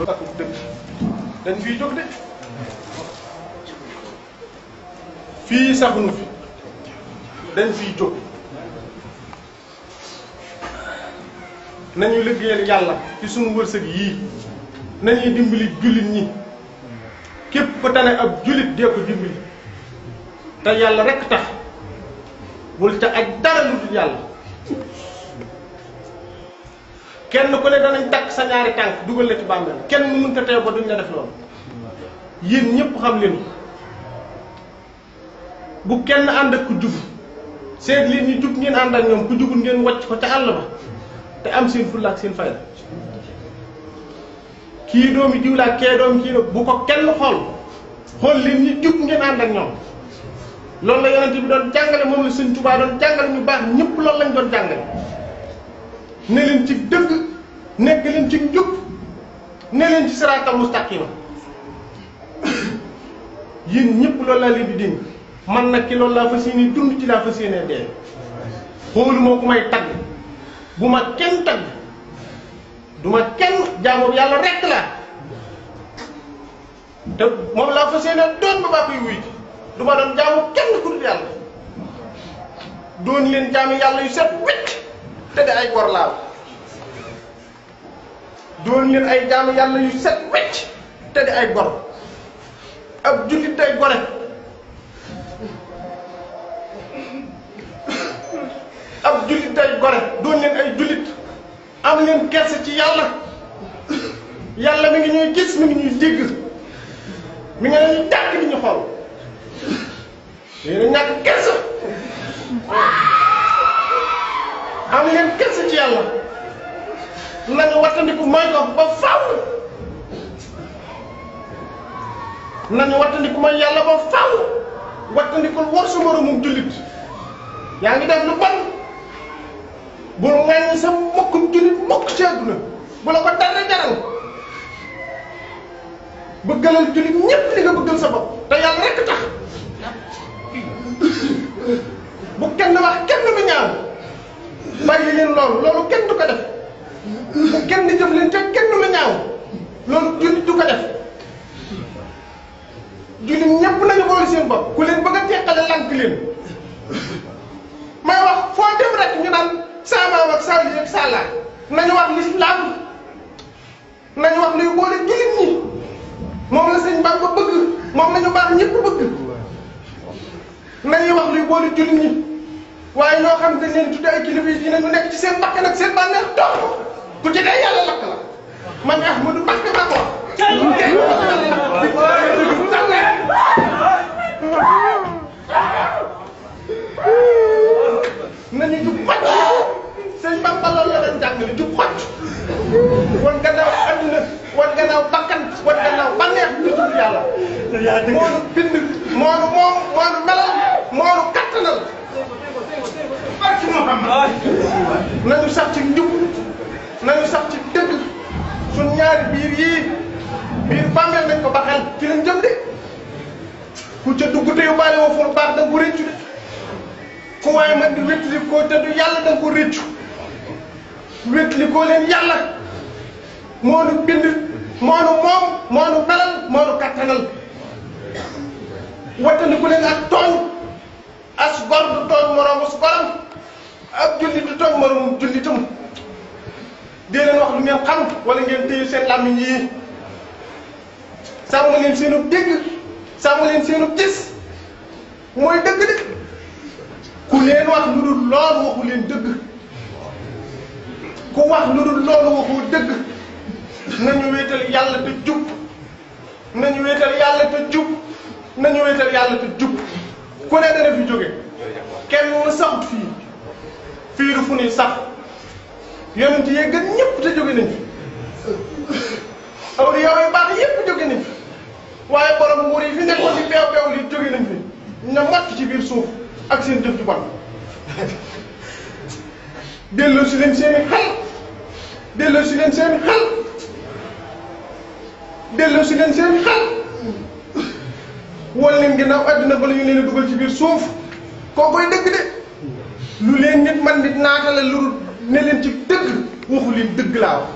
akub dëgg dañ fiy jóg de fii saxunu fi dañ fiy jóg nañu liggéeyal yàlla ci sunu wërsëg yii nañuy dimbali jullit ñi képp ko tane ab jullit dee ko dimbali te yàlla rekk tax bul ca aj dara lu dul yàlla kenn ku ne danañ takk sa ñaari tànk dugal la ci bàmmeel kenn mu mënta teew ba duñ la def loolu yéen ñépp xam leen bu kenn ànd ak ku jub seet leen ñu jub ngeen ànd ak ñoom ku jubul ngeen wàcc ko ca àll ba te am seen fulla ak seen fayda kii doomi diw laa kee doomi kii bu ko kenn xool leen ñi jub ngeen ànd ak ñoom loolu la yonent bi doon jàngale moom la Sëñ Tuubaa doon jàngale ñu baax ñëpp loolu lañ doon jàngale ne leen ci dëgg nekk leen ci njub ne leen ci siraatal mustaqima yéen ñëpp loolu laa leen di dénk man nag ki loolu laa fas yéene dund ci laa fas yéene dee xoolu moo ku may tagg bu ma kenn tagg du ma kenn jaamu yàlla rekk la te moom laa fas yéene doon ba baa koy wuy ji du ma doon jaamu kenn ku dul yàlla doon leen jaamu yàlla yu set wicc te di ay gor laaw doon leen ay jaamu yàlla yu set wicc te di ay gor ab jullit day gore ab jullit day gore doon leen ay jullit am leen kersa ci yàlla yàlla mi ngi ñuy gis mi ngi ñuy dégg mi ngi ñuy dàkk di ñu xool yéen a ñàkk kersa am leen kersa ci yàlla nañu wattandiku mooy ko ba faaw nañu wattandiku mooy yàlla ba faaw wattandikul war su moroomum jullit yaa ngi def lu bon bul ŋàññi sa mbokkum jullit mokk ci àdduna bu la ko dara jaral bëggalal jullit ñépp li nga bëggal sa bopp te yàlla rekk tax bu kenn wax kenn lu ñaaw bàyyi leen loolu kenn du ko def bu kenn di jëf leen ca kenn lu ñaaw loolu jullit du ko def jullit ñépp nañu boole seen bopp ku leen bëgg a teqale lànk leen may wax foo dem rek ñu naan saamaam ak saa yi ak sàllaa nañu wax lislaam nañu wax luy boole jullit ñi moom la sëñ Bamba bëgg moom lañu baax ñépp bëgg nañuy wax luy boole jullit ñi waaye ñoo xam dañ leen tudde ay kilifa yi dinañu nekk ci seen bakkan ak seen bànneex dox ku ci dee yàlla lakk la man Ahmadou Mbacké maa ko wax nañu jub xocc sëñ Bamba loolu la leen jàngale jub xocc wan gannaaw adduna wan gannaaw bakkan wan gannaaw bànneex ñu tudd yàlla moonu bind moonu moom moonu melal moonu kattanal nañu sax ci njub nañu sax ci dëgg suñ ñaari biir yii biir bàmmeel nañ ko ba xel ci lañ jëm de ku ca dugg te yóbbaale woo fu baax da nga ko réccu de ku waaye man di wétli koo te du yàlla da nga ko réccu wétli koo leen yàlla moonu bind moonu moom moonu melal moonu kattanal wattandiku leen ak tooñ as gor du tooñ moroomu su goram ab jullit du tooñ moroomu jullitam dee leen wax lu ngeen xam wala ngeen téye seen làmmiñ yi sàmm leen seenu dégg sàmm leen seenu gis mooy dëgg de ku leen wax lu dul loolu waxu leen dëgg ku wax lu dul loolu waxu dëgg nañu wéetal yàlla te jub nañu wéetal yàlla te jub nañu wéetal yàlla te jub ku ne dana fi jóge kenn saxut fii du fu ni sax yonent yi gën ñëpp te jóge nañ fi awliya yu baax yëpp jóge nañ fi waaye borom nguur yi fi nekkoon ci beew beew li jóge nañ fi na matt ci biir suuf ak seen jëf ju bon delloo si leen seeni xel delloo si leen seeni xel delloo si leen seeni xel wal leen ginnaaw àdduna bala ñu leen a dugal ci biir suuf koo koy dëgg de lu leen nit man nit naatale lu ne leen ci dëgg waxu leen dëgg laa wax